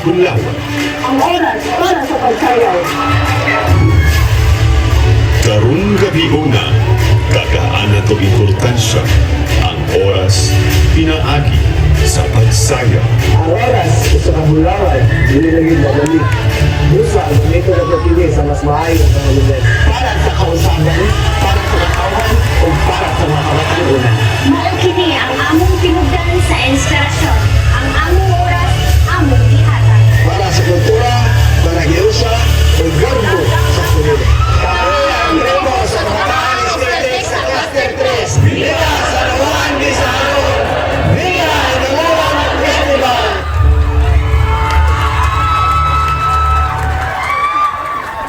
Bulawan. Ang oras para sa pagsayaw. Karong gabiuna, tagaan nato importansya ang oras pinaagi sa pagsayaw. Ang oras sa kabulawan, dili lagi mabalik. Busa, gamito na kini sa mas maayo nga lugar. Para sa kausaban, para sa katawhan, ug para sa mga kabatan-unan. Mao kini ang among tinubdan sa inspirasyon. Ang among oras, among gihatag. Para sa kultura, para giusa, ug garbo sa komunidad. Kami ang grupo sa Kabataan Aesthetic sa Cluster 3. Viva San Juan Guisahalon! Viva Hinulawan Festival!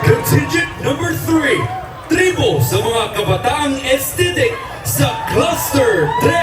Contingent number 3, tribo sa mga kabataang aesthetic sa Cluster 3.